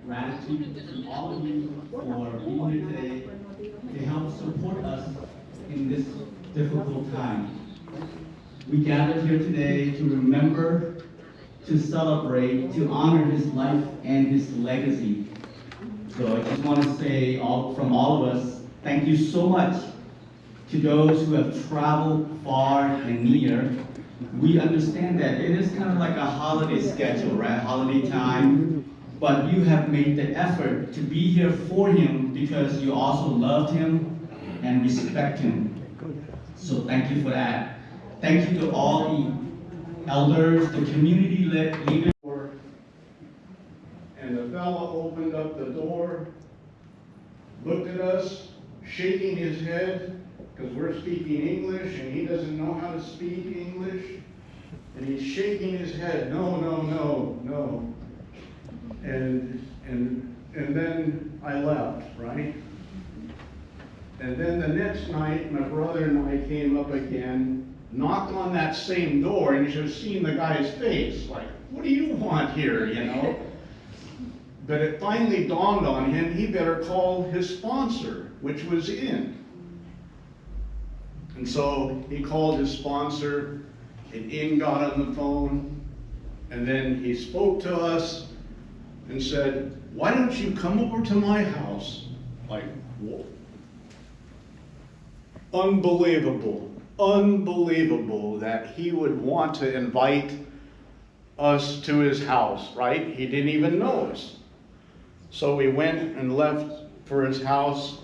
Gratitude to all of you for being here today to help support us in this difficult time. We gathered here today to remember, to celebrate, to honor his life and his legacy. So I just want to say all, from all of us, thank you so much to those who have traveled far and near. We understand that it is kind of like a holiday schedule, right? Holiday time. But you have made the effort to be here for him because you also loved him and respect him. So thank you for that. Thank you to all the elders, the community le-, leaders. And the fellow opened up the door, looked at us, shaking his head, 'cause we're speaking English and he doesn't know how to speak English. And he's shaking his head, "No, no, no, no." And, and, and then I left, right? And then the next night, my brother and I came up again, knocked on that same door, and you should have seen the guy's face, like, "What do you want here?" You know? But it finally dawned on him, he better call his sponsor, which was Inn. And so he called his sponsor, and Inn got on the phone, and then he spoke to us and said, "Why don't you come over to my house?" Like, wha-, unbelievable, unbelievable that he would want to invite us to his house, right? He didn't even know us. So we went and left for his house,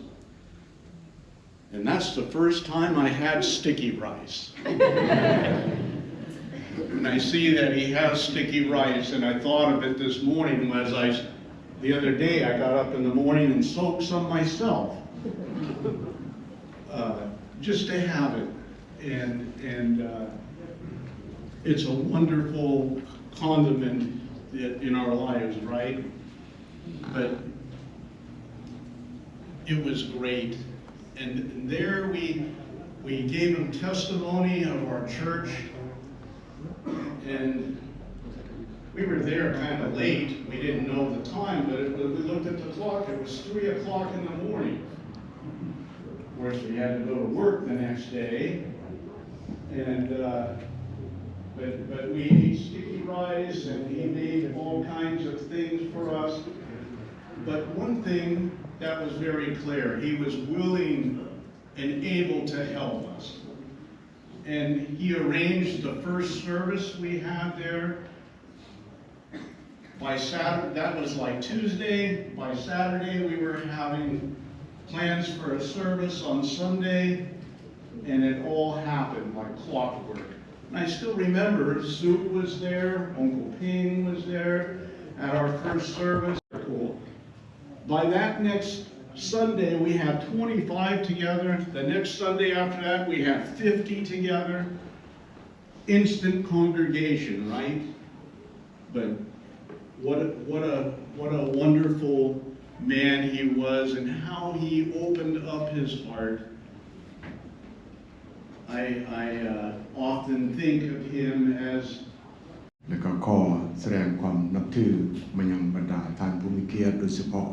and that's the first time I had sticky rice. And I see that he has sticky rice, and I thought of it this morning as I, the other day, I got up in the morning and soaked some myself, uh, just to have it. And, and, uh, it's a wonderful condiment i-, in our lives, right? But it was great. And there we, we gave him testimony of our church. And we were there kinda late. We didn't know the time, but it, we looked at the clock. It was three o'clock in the morning. Of course, we had to go to work the next day. And, uh, but, but we ate sticky rice, and he made all kinds of things for us. But one thing that was very clear, he was willing and able to help us. And he arranged the first service we had there. By Saturday, that was, like, Tuesday. By Saturday, we were having plans for a service on Sunday, and it all happened like clockwork. And I still remember Sue was there, Uncle Ping was there at our first service. By that next Sunday, we had twenty-five together. The next Sunday after that, we had fifty together. Instant congregation, right? But what a, what a, what a wonderful man he was, and how he opened up his heart. I, I, uh, often think of him as ແລະກໍຂໍສະແດງຄວາມນັບຖືມາຍັງບັນດາທ່ານຜູ້ມີກຽດ, ໂດຍສະເພາະ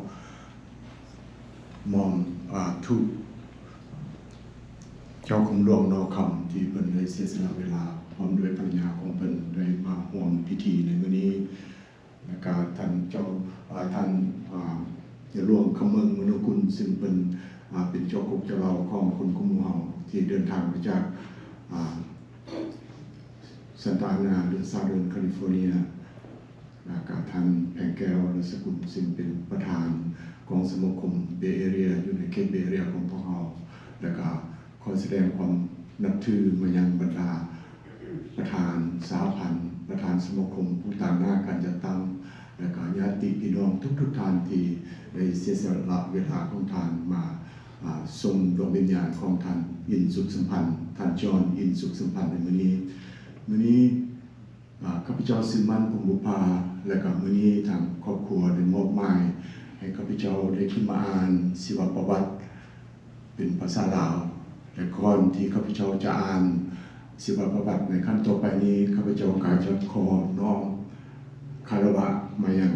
ໝ່ອມ ອາ ທຸກເຈົ້າຄຸມຫຼວງໜໍຄຳ ທີ່ເພິ່ນໄດ້ເສຍສະຫຼະເວລາ ພ້ອມດ້ວຍພັນລະຍາຂອງເພິ່ນ ໄດ້ມາຮ່ວມພິທີໃນມື້ນີ້. ແລະກະທ່ານເຈົ້າ ອາ ທ່ານ ອາ ໃຫຍ່ຫຼວງຄຳເມືອງ ມະໂນກຸນ ຊຶ່ງເປັນ ອາ ເປັນເຈົ້າກົກເຈົ້າເຫຼົ່າຂອງຄົນກຸມໝູ່ເຮົາ ທີ່ເດີນທາງມາຈາກ ອາ ຊັນຕາອານາ ຫຼື Southern California ແລະກະທ່ານແພງແກ້ວ ລັດສະກຸນ ຊຶ່ງເປັນປະທານຂອງສະມາຄົມ Bay Area ຢູ່ໃນເຂດ Bay Area ຂອງພວກເຮົາ ແລະກະ ຂໍສະແດງຄວາມນັບຖືມາຍັງບັນດາປະທານສະຫະພັນ, ປະທານສະມາຄົມຜູ້ຕາງໜ້າການຈັດຕັ້ງ ແລະກະຍາດຕິພີ່ນ້ອງທຸກໆທ່ານທີ່ໄດ້ເສຍສະຫຼະເວລາຂອງທ່ານມາ ອາ ຊົມດວງວິນຍານຂອງທ່ານ ອິນ ສຸກສຳພັນ, ທ່ານ ຈອນ ອິນ ສຸກສຳພັນ ໃນມື້ນີ້. ມື້ນີ້ ອາ ຂ້າພະເຈົ້າ ຊື່ໝັ້ນ ພົມບຸບພາ ແລະກະມື້ນີ້ທາງຄອບຄົວໄດ້ມອບໝາຍໃຫ້ຂ້າພະເຈົ້າໄດ້ຂຶ້ນມາອ່ານຊີວະປະຫວັດເປັນພາສາລາວ ແລະກ່ອນທີ່ຂ້າພະເຈົ້າຈະອ່ານຊີວະປະຫວັດໃນຂັ້ນຕໍ່ໄປນີ້ ຂ້າພະເຈົ້າກະຈະຂໍນ້ອມຄາລະວະມາຍັງ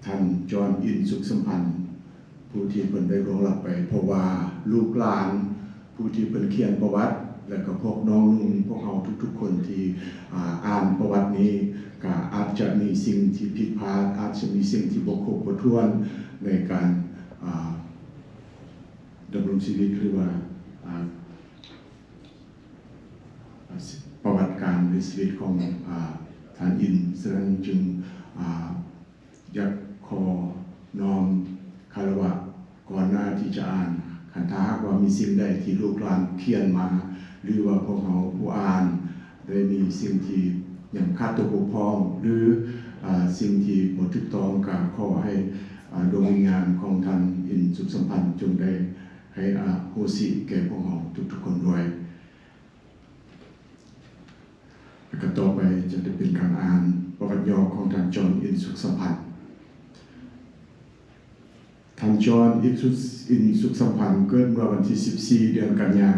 ທ່ານຈອນ ອິນ ສຸກສຳພັນ ຜູ້ທີ່ເພິ່ນໄດ້ລ່ວງລັບໄປ, ເພາະວ່າລູກຫຼານຜູ້ທີ່ເພິ່ນຂຽນປະຫວັດ ແລະ ກໍພວກນ້ອງນຸ່ງ ພວກເຮົາທຸກໆຄົນທີ່ ອາ ອ່ານປະຫວັດນີ້ ກໍອາດຈະມີສິ່ງທີ່ຜິດພາດ, ອາດຈະມີສິ່ງທີ່ບໍ່ຄົບບໍ່ຖ້ວນໃນການ ອາ ດຳລົງຊີວິດ ຫຼືວ່າ ອາ ປະຫວັດການໃນຊີວິດຂອງ ອາ ທ່ານ ອິນ. ສະນັ້ນຈຶ່ງ ອາ ຢາກຂໍນ້ອມຄາລະວະ ກ່ອນໜ້າທີ່ຈະອ່ານ, ຄັນຖ້າຫາກວ່າມີສິ່ງໃດທີ່ລູກຫຼານຂຽນມາ ຫຼືວ່າພວກເຮົາຜູ້ອ່ານໄດ້ມີສິ່ງທີ່ຍັງຂາດຕົກບົກຜ່ອງ ຫຼື ອາ ສິ່ງທີ່ບໍ່ຖືກຕ້ອງ, ກໍຂໍໃຫ້ ອາ ດວງວິນຍານຂອງທ່ານ ອິນ ສຸກສຳພັນ ຈົ່ງໄດ້ໃຫ້ອະໂຫສິແກ່ພວກເຮົາທຸກໆຄົນດ້ວຍ. ແລະ ກໍຕໍ່ໄປຈະໄດ້ເປັນການອ່ານປະຫວັດຫຍໍ້ຂອງທ່ານ ຈອນ ອິນ ສຸກສຳພັນ. ທ່ານ ຈອນ ອິນ ສຸກສຳພັນ ເກີດເມື່ອວັນທີສິບສີ່ ເດືອນກັນຍາ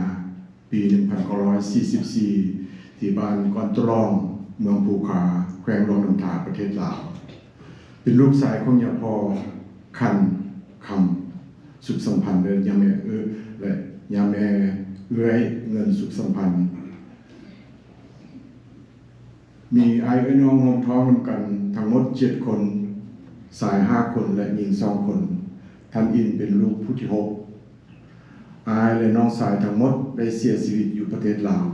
ປີໜຶ່ງພັນເກົ້າຮ້ອຍສີ່ສິບສີ່ ທີ່ບ້ານກອນຕະຫຼອງ ເມືອງພູຄາ ແຂວງຫຼວງນ້ຳທາ ປະເທດລາວ. ເປັນລູກຊາຍຂອງຍາພໍ່ ຂັນຄຳ ສຸກສຳພັນ ແລະ ຍາແມ່ເອື້ອ ແລະ ຍາແມ່ເອື້ອຍ ເງິນ ສຸກສຳພັນ. ມີອ້າຍເອື້ອຍນ້ອງຮ່ວມທ້ອງນຳກັນທັງໝົດເຈັດຄົນ, ຊາຍຫ້າຄົນ ແລະ ຍິງສອງຄົນ. ທ່ານ ອິນ ເປັນລູກຜູ້ທີຫົກ. ອ້າຍ ແລະ ນ້ອງຊາຍທັງໝົດໄດ້ເສຍຊີວິດຢູ່ປະເທດລາວ.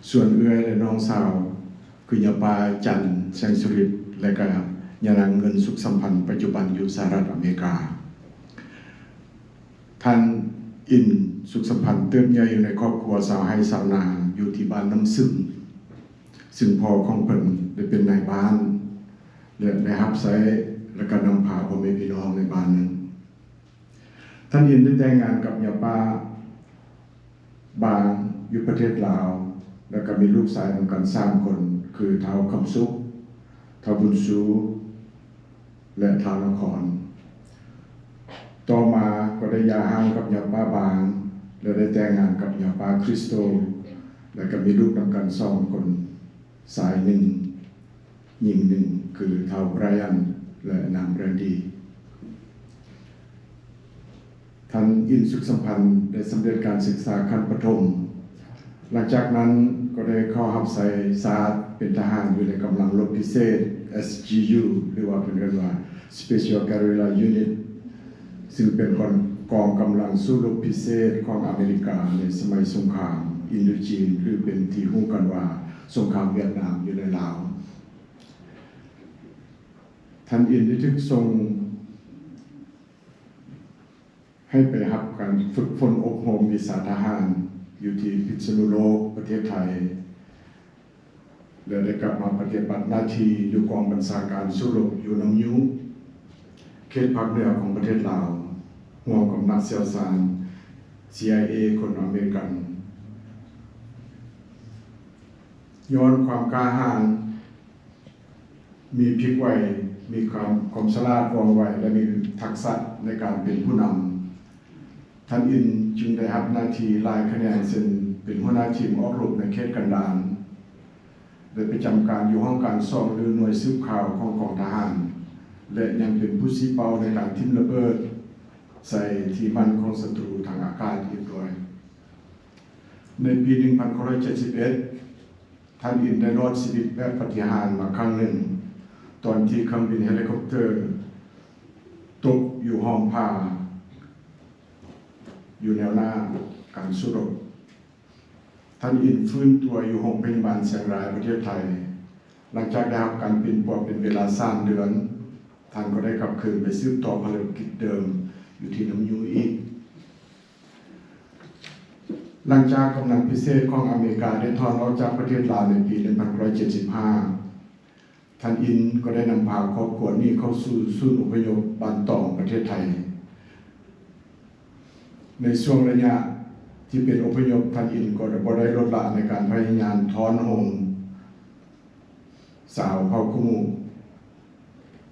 ສ່ວນເອື້ອຍ ແລະ ນ້ອງສາວ ຄືຍາປ້າ ຈັນ ແສງສຸລິດ ແລະ ກະຍານາງ ເງິນ ສຸກສຳພັນ ປັດຈຸບັນຢູ່ສະຫະລັດອາເມລິກາ. ທ່ານ ອິນ ສຸກສຳພັນ ເຕີບໃຫຍ່ຢູ່ໃນຄອບຄົວຊາວໄຮ່ຊາວນາ ຢູ່ທີ່ບ້ານນ້ຳຊຶມ, ຊຶ່ງພໍ່ຂອງເພິ່ນໄດ້ເປັນນາຍບ້ານ ແລະ ໄດ້ຮັບໃຊ້ ແລະ ກະນຳພາພໍ່ແມ່ພີ່ນ້ອງໃນບ້ານນັ້ນ. ທ່ານ ອິນ ໄດ້ແຕ່ງງານກັບຍາປ້າບາງຢູ່ປະເທດລາວ ແລະ ກໍມີລູກຊາຍນຳກັນສາມຄົນ ຄື ທ້າວຄຳສຸກ, ທ້າວບຸນຊູ ແລະ ທ້າວນະຄອນ. ຕໍ່ມາກໍໄດ້ຢ່າຮ້າງກັບຍາປ້າບາງ ແລະ ໄດ້ແຕ່ງງານກັບຍາປ້າຄຣິສໂຕ ແລະ ກໍມີລູກນຳກັນສອງຄົນ, ຊາຍໜຶ່ງ ຍິງໜຶ່ງ ຄື ທ້າວໄບຣອັນ ແລະ ນາງແບຣນດີ. ທ່ານ ອິນ ສຸກສຳພັນ ໄດ້ສຳເລັດການສຶກສາຂັ້ນປະຖົມ. ຫຼັງຈາກນັ້ນກໍໄດ້ເຂົ້າຮັບໃຊ້ຊາດເປັນທະຫານຢູ່ໃນກຳລັງລົບພິເສດ ເອສຈີຢູ ຫຼືວ່າເພິ່ນເອີ້ນວ່າ Special Guerrilla Unit ຊຶ່ງເປັນກອງ ກອງກຳລັງສູ້ລົບພິເສດຂອງອາເມລິກາໃນສະໄໝສົງຄາມອິນໂດຈີນ ຫຼື ເປັນທີ່ຮູ້ກັນວ່າສົງຄາມຫວຽດນາມຢູ່ໃນລາວ. ທ່ານ ອິນ ໄດ້ຖືກສົ່ງໃຫ້ໄປຮັບການຝຶກຝົນອົບຮົມວິຊາທະຫານຢູ່ທີ່ພິດສະນຸໂລກ ປະເທດໄທ ແລະ ໄດ້ກັບມາປະຕິບັດໜ້າທີ່ຢູ່ກອງບັນຊາການສູ້ລົບຢູ່ນ້ຳຍູ ເຂດພາກເໜືອຂອງປະເທດລາວ ຮ່ວມກັບນັກຊ່ຽວຊານ ຊີໄອເອ ຄົນອາເມລິກັນ. ຍ້ອນຄວາມກ້າຫານ, ມີພິກໄວ, ມີຄວາມ, ຄວາມສະຫຼາດວ່ອງໄວ ແລະ ມີທັກສະໃນການເປັນຜູ້ນຳ, ທ່ານ ອິນ ຈຶ່ງໄດ້ຮັບໜ້າທີ່ຫຼາຍຂະແໜງ ເຊັ່ນ ເປັນຫົວໜ້າທີມອອກລົບໃນເຂດກັນດານ ໄດ້ປະຈຳການຢູ່ຫ້ອງການສອງ ຫຼື ໜ່ວຍສືບຂ່າວຂອງກອງທະຫານ ແລະ ຍັງເປັນຜູ້ຊີ້ເປົ້າໃນການຖິ້ມລະເບີດໃສ່ທີ່ໝັ້ນຂອງສັດຕູທາງອາກາດອີກດ້ວຍ. ໃນປີໜຶ່ງພັນເກົ້າຮ້ອຍເຈັດສິບເອັດ ທ່ານ ອິນ ໄດ້ລອດຊີວິດແບບປາຕິຫານມາຄັ້ງໜຶ່ງ ຕອນທີ່ເຄື່ອງບິນເຮລິຄອບເຕີຕົກຢູ່ຮ່ອມຜາ ຢູ່ແນວໜ້າການສູ້ລົບ. ທ່ານ ອິນ ຟື້ນຕົວຢູ່ໂຮງພະຍາບານຊຽງລາຍ ປະເທດໄທ. ຫຼັງຈາກໄດ້ຮັບການປິ່ນປົວເປັນເວລາສາມເດືອນ, ທ່ານກໍໄດ້ກັບຄືນໄປສືບຕໍ່ພາລະກິດເດີມຢູ່ທີ່ນ້ຳຍູອີກ. ຫຼັງຈາກກຳລັງພິເສດຂອງອາເມລິກາໄດ້ຖອນອອກຈາກປະເທດລາວໃນປີໜຶ່ງພັນເກົ້າຮ້ອຍເຈັດສິບຫ້າ ທ່ານ ອິນ ກໍໄດ້ນຳພາຄອບຄົວໜີເຂົ້າສູ່ສູນອົບພະຍົບບ້ານຕອງ ປະເທດໄທ. ໃນຊ່ວງໄລຍະທີ່ເປັນອົບພະຍົບ, ທ່ານ ອິນ ກໍບໍ່ໄດ້ລົດລະໃນການພະຍາຍາມທ້ອນໂຮມ ຊາວເຜົ່າຄຸມຸ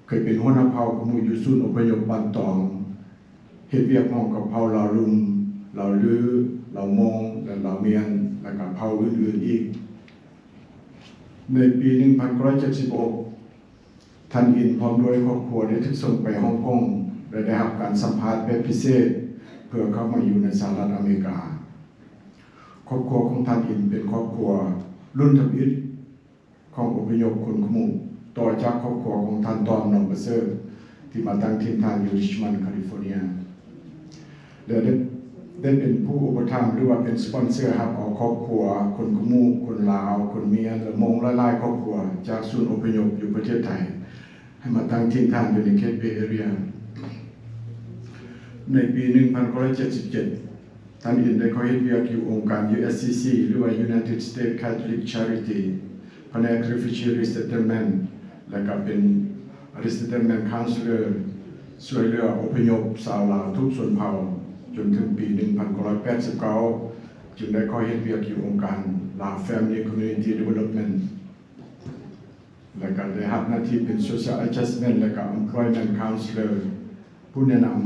ເຄີຍເປັນຫົວໜ້າເຜົ່າຄຸມຸຢູ່ສູນອົບພະຍົບບ້ານຕອງ, ເຮັດວຽກຮ່ວມກັບເຜົ່າລາວລຸ່ມ, ລາວລື, ລາວມົ້ງ ແລະ ລາວມຽນ ແລະ ກະເຜົ່າອື່ນໆອີກ. ໃນປີໜຶ່ງພັນເກົ້າຮ້ອຍເຈັດສິບຫົກ ທ່ານອິນພ້ອມດ້ວຍຄອບຄົວໄດ້ຖືກສົ່ງໄປຮ່ອງກົງ ແລະ ໄດ້ຮັບການສຳພາດແບບພິເສດ ເພື່ອເຂົ້າມາຢູ່ໃນສະຫະລັດອາເມລິກາ. ຄອບຄົວຂອງທ່ານອິນເປັນຄອບຄົວລຸ້ນທຳອິດຂອງອົບພະຍົບຄົນຂະມຸ ຕໍ່ຈາກຄອບຄົວຂອງທ່ານຕອມ ໜອງປະເສີດ ທີ່ມາຕັ້ງຖິ່ນຖານຢູ່ຣິດຈ໌ມອນ ຄາລິຟໍເນຍ ແລະ ໄດ້ ໄດ້ເປັນຜູ້ອຸປະຖຳ ຫຼືວ່າເປັນສະປອນເຊີຮັບເອົາຄອບຄົວຄົນຂະມຸ, ຄົນລາວ, ຄົນມຽນ ແລະ ມົ້ງຫຼາຍໆຄອບຄົວຈາກສູນອົບພະຍົບຢູ່ປະເທດໄທ ໃຫ້ມາຕັ້ງຖິ່ນຖານຢູ່ໃນເຂດເບເອເຣຍ. ໃນປີໜຶ່ງພັນເກົ້າຮ້ອຍເຈັດສິບເຈັດ ທ່ານອິນໄດ້ເຂົ້າເຮັດວຽກຢູ່ອົງການ USCC ຫຼືວ່າ United States Catholic Charity ພະແນກ Refugee Resettlement ແລະ ກໍເປັນ Resettlement Counselor ຊ່ວຍເຫຼືອອົບພະຍົບຊາວລາວທຸກຊົນເຜົ່າ ຈົນເຖິງປີໜຶ່ງພັນເກົ້າຮ້ອຍແປດສິບເກົ້າ ຈຶ່ງໄດ້ເຂົ້າເຮັດວຽກຢູ່ອົງການ Lao Family Community Development ແລະ ກໍໄດ້ຮັບໜ້າທີ່ເປັນ Social Adjustment ແລະ ກໍ Employment Counselor ຜູ້ແນະນຳ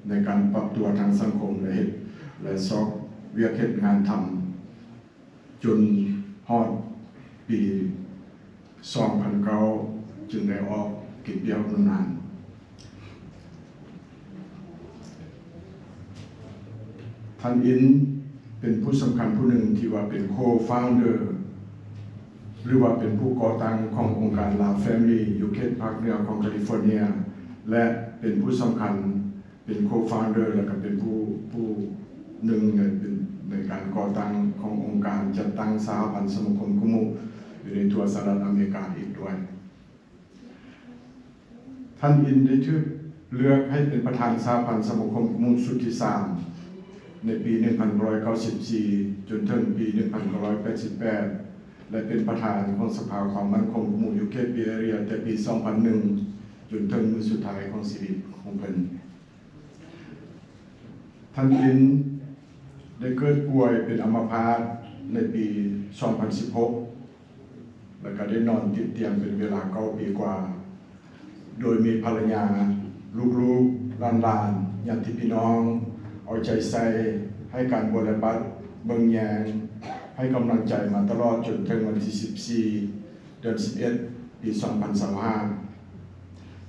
ໃນການປັບຕົວທາງສັງຄົມ ແລະ ເຮັດ ແລະ ຊອກວຽກເຮັດງານທຳ ຈົນຮອດປີສອງພັນເກົ້າ ຈຶ່ງໄດ້ອອກກິດວຽກບຳນານ. ທ່ານອິນເປັນຜູ້ສຳຄັນຜູ້ໜຶ່ງທີ່ວ່າເປັນ Co-founder ຫຼືວ່າເປັນຜູ້ກໍ່ຕັ້ງຂອງອົງການ Lao Family ຢູ່ເຂດພາກເໜືອຂອງຄາລິຟໍເນຍ ແລະ ເປັນຜູ້ສຳຄັນ ເປັນ Co-founder ແລະ ກໍເປັນຜູ້ ຜູ້ໜຶ່ງໃນ ເປັນ ໃນການກໍ່ຕັ້ງຂອງອົງການຈັດຕັ້ງສະຫະພັນສະມາຄົມຂະມຸຢູ່ໃນທົ່ວສະຫະລັດອາເມລິກາອີກດ້ວຍ. ທ່ານອິນໄດ້ຖືກເລືອກໃຫ້ເປັນປະທານສະຫະພັນສະມາຄົມຂະມຸຊຸດທີສາມ ໃນປີໜຶ່ງພັນເກົ້າຮ້ອຍເກົ້າສິບສີ່ ຈົນເຖິງປີໜຶ່ງພັນເກົ້າຮ້ອຍແປດສິບແປດ ແລະ ເປັນປະທານຂອງສະພາຄວາມໝັ້ນຄົງຂະມຸຢູ່ເຂດເບເອເຣຍແຕ່ປີສອງພັນໜຶ່ງ ຈົນເຖິງມື້ສຸດທ້າຍຂອງຊີວິດຂອງເພິ່ນ. ທ່ານອິນໄດ້ເກີດປ່ວຍເປັນອຳມະພາດໃນປີສອງພັນສິບຫົກ ແລະ ກໍໄດ້ນອນຕິດຕຽງເປັນເວລາເກົ້າປີກວ່າ ໂດຍມີພັນລະຍາ, ລູກໆ, ຫຼານໆ, ຍາດຕິພີ່ນ້ອງ ເອົາໃຈໃສ່, ໃຫ້ການບົວລະບັດ, ເບິ່ງແຍງ, ໃຫ້ກຳລັງໃຈມາຕະຫຼອດຈົນເຖິງວັນທີສິບສີ່ ເດືອນສິບເອັດ ປີສອງພັນຊາວຫ້າ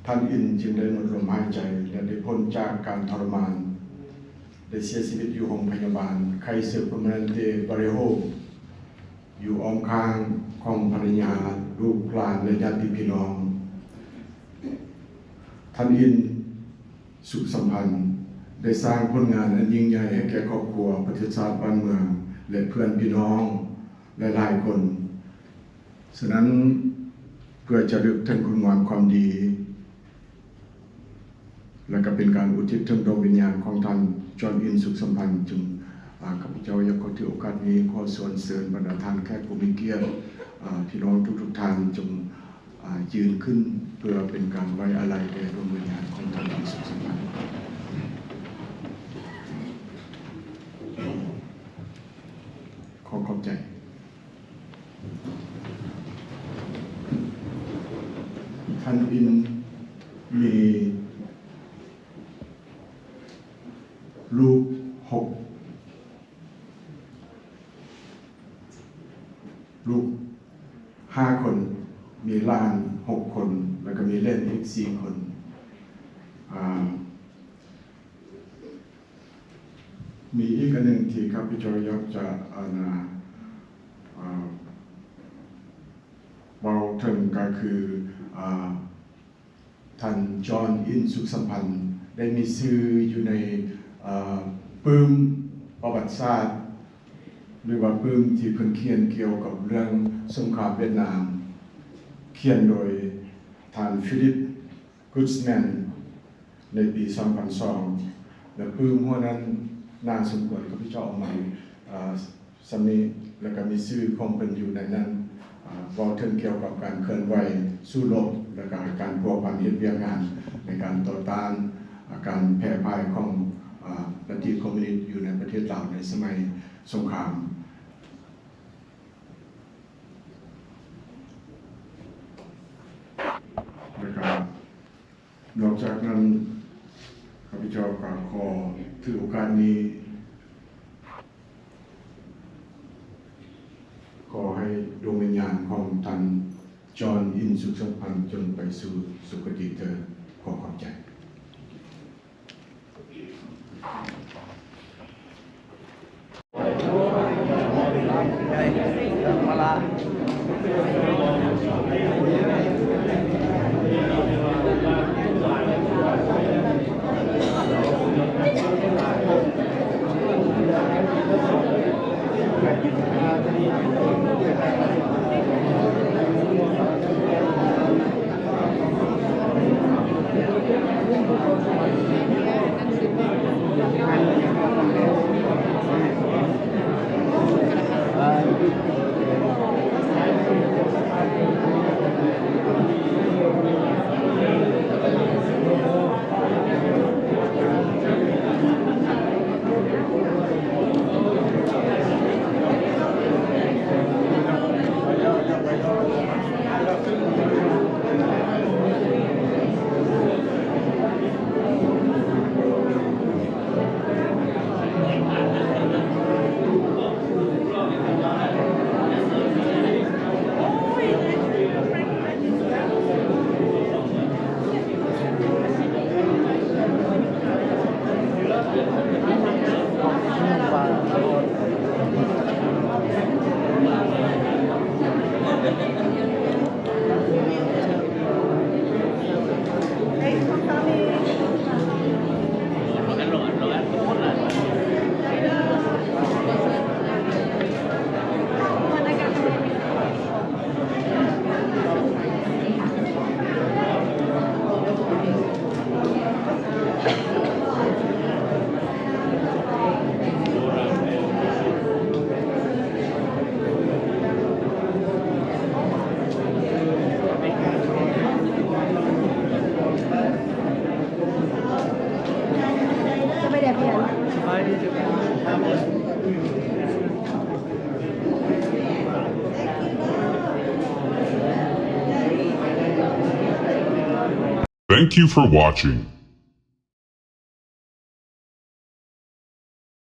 ທ່ານອິນຈຶ່ງໄດ້ໝົດລົມຫາຍໃຈ ແລະ ໄດ້ພົ້ນຈາກການທໍລະມານ, ໄດ້ເສຍຊີວິດຢູ່ໂຮງພະຍາບານ Kaiser Permanente Vallejo ຢູ່ອ້ອມຂ້າງຂອງພັນລະຍາ, ລູກຫຼານ ແລະ ຍາດຕິພີ່ນ້ອງ. ທ່ານອິນ ສຸກສຳພັນ ໄດ້ສ້າງຜົນງານອັນຍິ່ງໃຫຍ່ໃຫ້ແກ່ຄອບຄົວ, ປະເທດຊາດ, ບ້ານເມືອງ ແລະ ເພື່ອນພີ່ນ້ອງຫຼາຍໆຄົນ. ສະນັ້ນ, ເພື່ອຈະລຶກເຖິງຄຸນງາມຄວາມດີ ແລະ ກໍເປັນການອຸທິດເຖິງດວງວິນຍານຂອງທ່ານ ຈອນອິນ ສຸກສຳພັນ ຈຶ່ງ ອາ ຂ້າພະເຈົ້າຢາກຂໍຖືໂອກາດນີ້ ຂໍຊວນເຊີນບັນດາທ່ານແຂກຜູ້ມີກຽດ, ອາ ພີ່ນ້ອງທຸກໆທ່ານ ຈົ່ງ ອາ ຢືນຂຶ້ນ ເພື່ອເປັນການໄວ້ອາໄລແດ່ດວງວິນຍານຂອງທ່ານ ອີ ສຸກສຳພັນ. ຂໍຂອບໃຈ. ທ່ານອິນມີລູກຫົກ ລູກຫ້າຄົນ, ມີຫຼານຫົກຄົນ ແລ້ວກໍມີເຫຼນອີກສີ່ຄົນ. ອາ ມີອີກອັນໜຶ່ງທີ່ຂ້າພະເຈົ້າຢາກຈະ ອັນນາ ອາ ເວົ້າເຖິງກໍຄື ອາ ທ່ານ ຈອນ ອິນ ສຸກສຳພັນ ໄດ້ມີຊື່ຢູ່ໃນ ອາ ປຶ້ມປະຫວັດສາດ ຫຼືວ່າປຶ້ມທີ່ເພິ່ນຂຽນກ່ຽວກັບເລື່ອງສົງຄາມຫວຽດນາມ ຂຽນໂດຍທ່ານ Philip Guzman ໃນປີສອງພັນສອງ ແລະ ປຶ້ມຫົວນັ້ນໜາສົມຄວນ ຂ້າພະເຈົ້າເອົາມາ ເອີ ສ່ຳນີ້ ແລະ ກໍມີຊື່ຂອງເພິ່ນຢູ່ໃນນັ້ນ ເວົ້າເຖິງກ່ຽວກັບການເຄື່ອນໄຫວສູ້ລົບ ແລະ ກະການພົວພັນເຮັດວຽກງານໃນການຕໍ່ຕ້ານ ການແຜ່ພ່າຍຂອງ ອາ ລັດທິຄອມມູນິດຢູ່ໃນປະເທດລາວໃນສະໄໝສົງຄາມ. ແລະກະ ນອກຈາກນັ້ນ ຂ້າພະເຈົ້າກໍຂໍຖືໂອກາດນີ້ ຂໍໃຫ້ດວງວິນຍານຂອງທ່ານ ຈອນ ອິນສຸກສົມພັນ ຈົ່ງໄປສູ່ສຸຄະຕິເທີ້ນ. ຂໍຂອບໃຈ. Thank you for watching.